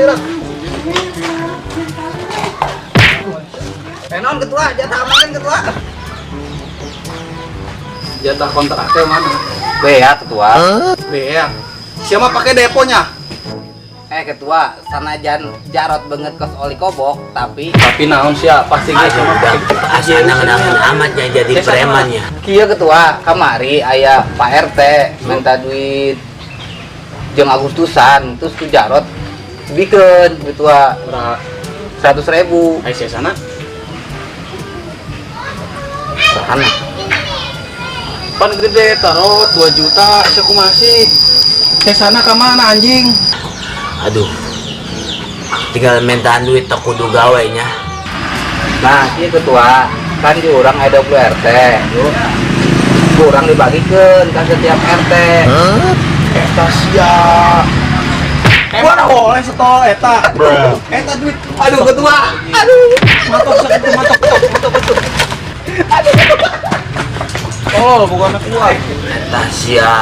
Gerak. Eh, naon ketua, jatah aman ketua. Jatah kontraknya mana? Bea ketua. Bea. Siapa pakai deponya? Eh ketua, sanajan Jarot banget kos oli kobok, tapi naon sia pasti ge siapa pakai. Asa nang amatnya jadi premannya. Kieu ketua, kamari aya Pak RT minta duit jeung Agustusan, terus ku Jarot bikeun ketua Berapa? 100.000. Ayo sia sana. Sana. Pan gede tarot 2 juta sia kumaha sih? Sia sana ka mana anjing? Aduh. Tinggal mintaan duit tak kudu gawe nya. Nah, ieu ketua, kan di urang aya 20 RT. Ku urang dibagikeun ka setiap RT. Eta sia. Emang boleh setol eta. Eta duit. Aduh ketua, aduh. Matok sakitu matok matok matok. Aduh ketua. Oh, bukan kuat. Eta sia.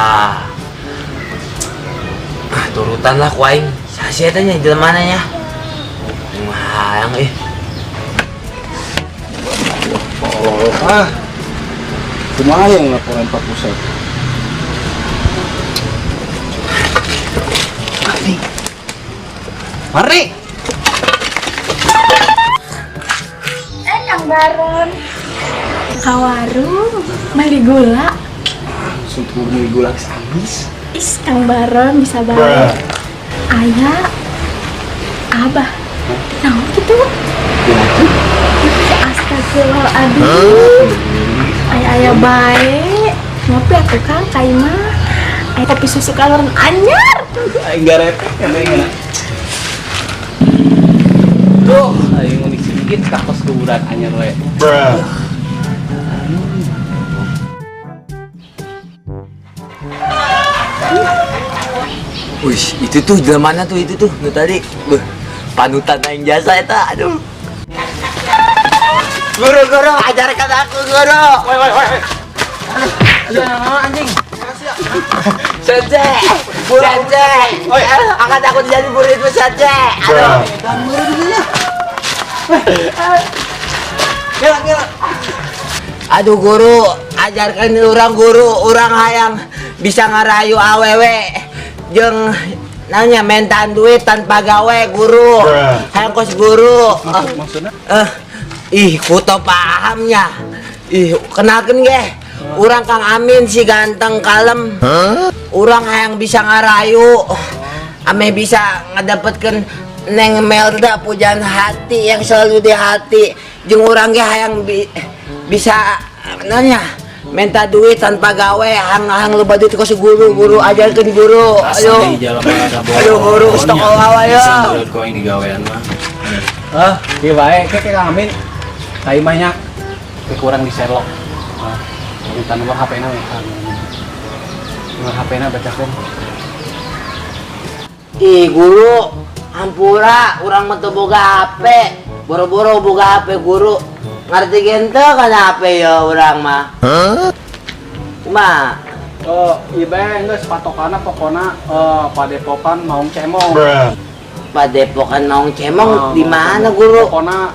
Ah, turutan lah ku aing. Saha eta nya jelema nya? Hayang ih. Oh, ah. Kumaha yang laporan Pak Pusat? Mari. Mari. Kang Baron. Ka warung beli gula. Syukur beli gula geus amis. Is Kang Baron bisa bae. Aya Abah. Naon kitu? Astagfirullahaladzim. Aya-aya bae. Ngopi atuh Kang ka imah. Aya kopi susu kaloran anyar. Aing garepek kan aing. Tuh, aing unik sedikit ka kos kuburan anyar we. Wih, itu tuh jelemana tuh itu tuh nu tadi. Beuh, panutan aing jasa eta, aduh. Guru, guru, ajarkan aku guru. Woi, woi, woi. Aduh, anjing. Sensei, sensei, angkat aku jadi muridmu sensei. Aduh. Gila, gila. Aduh guru, ajarkan orang guru, orang hayang bisa ngarayu awewe jeung nanya mentan duit tanpa gawe guru. Hayang kos guru. Maksudnya? Ih, kuto pahamnya. Ih, kenalkeun ge. Urang Kang Amin si ganteng kalem. Urang hayang bisa ngarayu. Ame bisa ngedapetkeun Neng Melda pujaan hati yang selalu di hati. Jeung urang ge hayang bisa nanya minta duit tanpa gawe, hang-hang loba duit kos guru, guru ajarkeun guru. Ayo. Ayo guru stok awa ya. Kau ini gawean mah. Ah, ieu bae ke Kang Amin. Tai mah nya kurang di Sherlock. Ah, minta nomor H P-na we. Nomor H P-na bacakeun. Ih, guru, hampura urang mah teu boga HP. Boro-boro boga HP guru. Ngerti gente kan HP ya urang mah. Kumaha? Oh, ieu bae geus patokana pokona Padepokan Maung Cemong. Padepokan Maung Cemong di mana guru? Pokona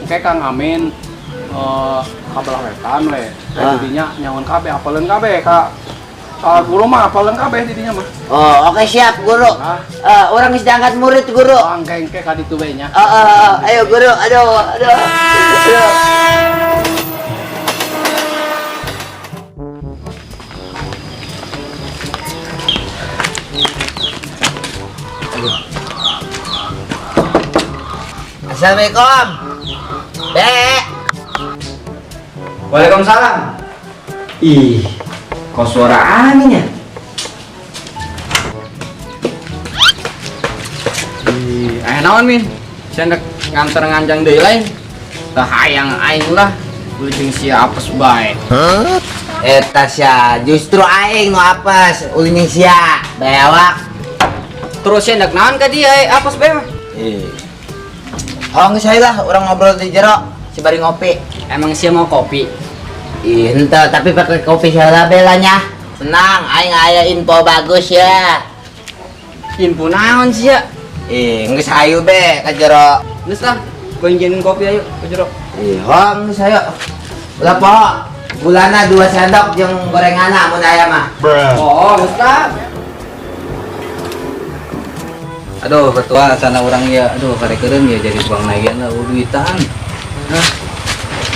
engke Kang Amin kabelah wetan we. Didinya nyaun kabeh apaleun kabeh ka guru mah apaleun kabeh didinya mah. Oh, oke siap guru. Urang geus diangkat murid guru. Oh, engke engke ka ditu bae nya. Ayo guru, aduh, aduh. Aduh. Assalamualaikum. Dek. Waalaikumsalam. Ih, kok suara aneh ya? Ih, naon Min? Sia ndek nganter nganjang deui lain. Tah hayang aing lah, beli jeung sia apes bae. Eta sia, justru aing nu apes, ulin jeung sia, bewak. Terus sia ndek naon ka dia apes bae mah? Ih. Oh, geus hayu lah, urang ngobrol di jero, si bari ngopi. Emang sia mau kopi? Ih, henteu, tapi pakai kopi heula bae lah nya. Tenang, aing aya info bagus ya. Info naon sia? Ih, geus hayu be ka jero. Geus lah, gua nyieun kopi ayo ka jero. Ih, hong geus hayu. Ulah poho. Gulana 2 sendok jeung gorenganna mun aya mah. Oh, geus lah. Aduh, ketua sana orang ya. Aduh, karek-keureun ya jadi tukang nagihan lah duitan. Nah,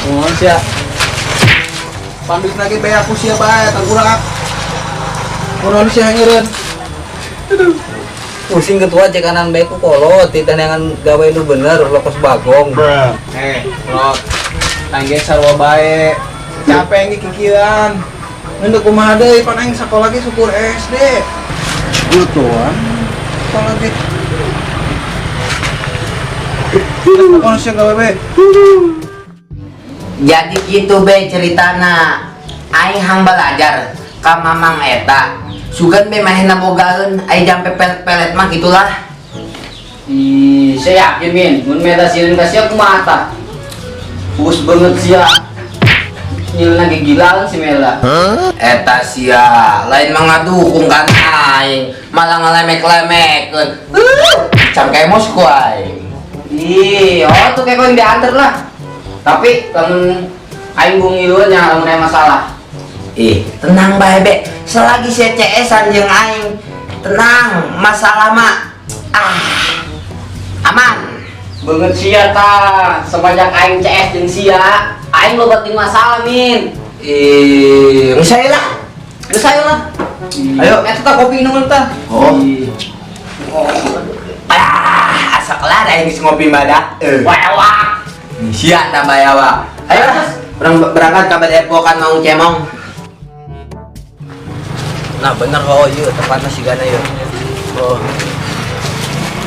mohon sia. Panduit lagi bae aku sia bae, tanggurak. Kunaon sia ngeureun? Aduh. Pusing ketua cek kanan bae ku kolot, ditanyangan gawe nu bener lokos bagong. Eh, kolot. Tangge sarua bae. Capek ge kikieuan. Ngeundeuh kumaha deui pan aing sakola ge syukur SD. Butuhan. Sekolah ge. Kunaon sia gawe be? Jadi gitu be ceritana. Aing hang belajar ka mamang eta. Sugan be manehna bogaeun aya jampe pelet-pelet mah gitulah. Ih, saya yakin min, mun meta sieun ka sia kumaha tah? Bus banget sia. Nyieun lagi gilaan si Mela. Eta sia, lain mah ngadukung kan aing, malah ngalemek-lemekeun. Cangke emos ku aing. Ih, oh tuh kayak yang diantar lah. Tapi lamun aing bung ngiluan nya lamun aya masalah. Ih, tenang bae be. Selagi sia CS-an jeung aing, tenang, masalah mah aman. Banget sia ta, semenjak aing CS jeung sia, aing loba ting masalah min. Ih, geus aya lah. Geus ayo lah. Ayo. Eta tah kopi minum tah. Oh. Ih. Ah, asa kelar aing geus ngopi mah dah. Wah, Sia tambah ya, Pak. Ayo lah. Berangkat ka Padepokan Maung Cemong. Nah, bener oh iya tempatnya si Gana ya. Oh.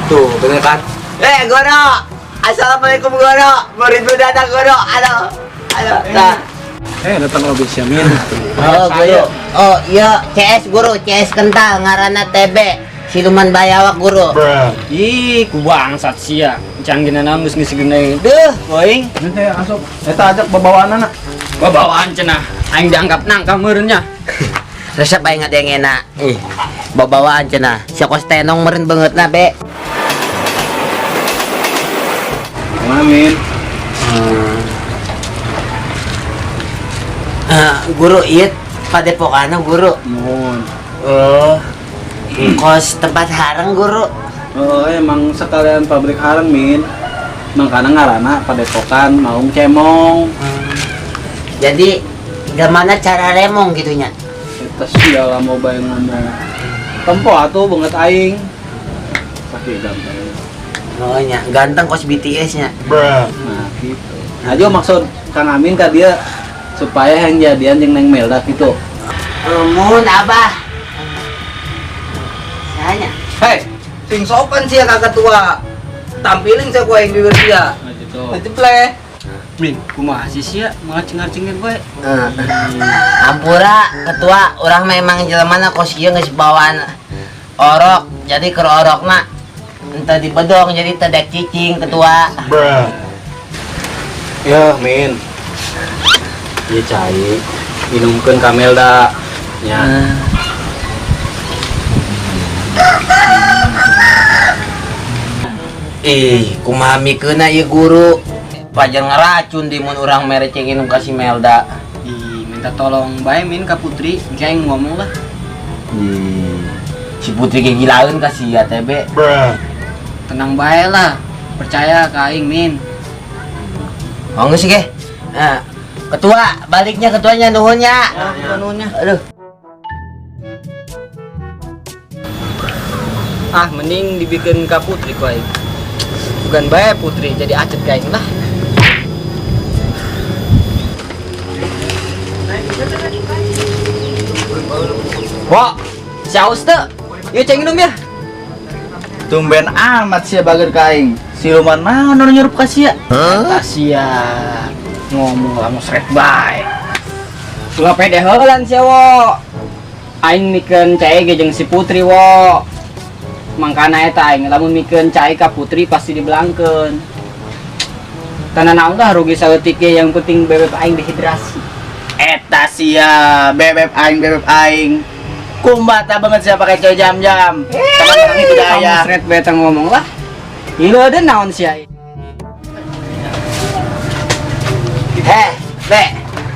Tuh, bener kan? Goro. Assalamualaikum Goro. Murid datang Goro. Aduh. Aduh. Nah. Datang lagi sia min. Oh, guru. Oh, iya, CS guru, CS kental ngaranna TB. Siluman bayawak guru. Ih, ku bangsat sia. Canggih naon geus geus geuning. Deuh, boing. Ini teh asup. Eta ajak babawaanana. Babawaan cenah. Aing dianggap nangka meureun nya. Resep aing ngadengena. Ih, babawaan cenah. Sia kos tenong meureun beungeutna be. Kumaha min? Guru ieu padepokanna guru. Nuhun. Oh. Kos tempat hareng guru. Oh, emang sekalian pabrik hareng min. Mangkana ngaranna padepokan Maung Cemong. Jadi gimana cara remong gitunya? Eta sia lah mau bae ngomong. Tempo atuh beungeut aing. Sakit ganteng. Oh nya, ganteng kos BTS nya. Nah, gitu. Nah, jo maksud Kang Amin ka dia supaya yang jadian jeung Neng Melda gitu. Mun abah. Sanya. Hei, sing sopan sia ka ketua. Tampilin sia ku aing bibir sia. Nah, gitu. Jepleh. Min, kumaha sih sia malah cengar-cengir bae. Ampura ketua, orang memang jelemana kos ieu geus bawaan orok. Jadi keur orokna entah dibedong jadi tedek cicing ketua. Ya, Min. Ieu cai minumkeun ka Melda. Nya. Ih, kumaha mikeunna ieu guru? Pajar ngeracun di mun urang mere cing inum ka si Melda. Ih, minta tolong bae Min ka Putri, engke aing ngomong lah. Ih, si Putri ge gilaeun ka sia teh be. Tenang bae lah. Percaya ka aing Min. Oh geus ge. Nah, ketua, baliknya ketuanya nuhunnya. Ya, nuhunnya. Aduh. Ah, mending dibikin ka Putri ku aing. Bukan bae Putri jadi acet ka aing lah. Wah, si Aus teh. Yuk ceng minum ya. Tumben amat sia bager ka aing. Siluman naon nu nyurup ka sia? Eta sia ngomong lah srek bae. Ulah pede heulan sia wo. Aing mikeun cai ge jeung si Putri wo. Mangkana eta aing lamun mikeun cai ka Putri pasti dibelangkeun. Tanah naon dah rugi saeutik ge yang penting bebeb aing dehidrasi. Eta sia bebeb aing bebeb aing. Kumbata banget sia pakai cai jam-jam. Teman-teman itu Kamu aya. seret beta ngomong lah. Gila ada naon sia. Eh, Be.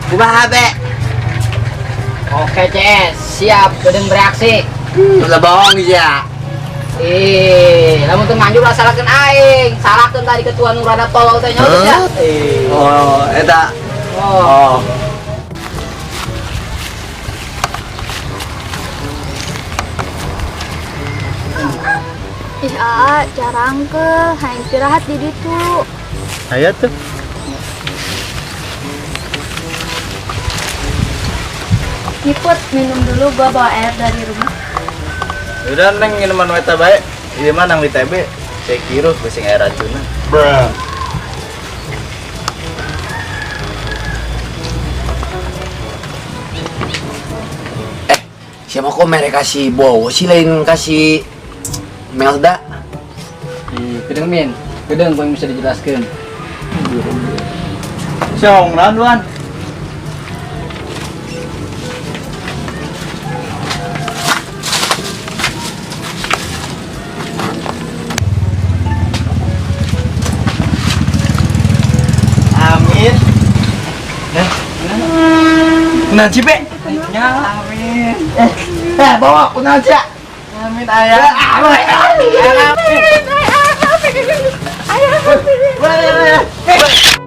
Kumaha, Be? Oke CS, siap gedeng bereaksi. Ulah bohong ya. Eh, lamun teu nganjur lah salahkeun aing. Salahkeun tadi ketua nu rada tolol teh nyaho ya. Oh, eta. Oh. Oh. Ih, aa, jarang ke, hayang istirahat di ditu. Aya tuh. Ngikut minum dulu, gua bawa air dari rumah. Udah neng minuman weta bae. Ieu mah nang di TB. Cai kiruh beusi aya racunna. Eh, siapa kok mere kasih Bowo sih lain kasih Melda? Ih, gedeng min. Gedeng gua bisa dijelaskeun. Sia ngomong naon duan? Amin. Eh, kunaon sih, Be? Amin. Eh, bawa kunaon sih? Amin ayah. Amin, amin, amin. Amin.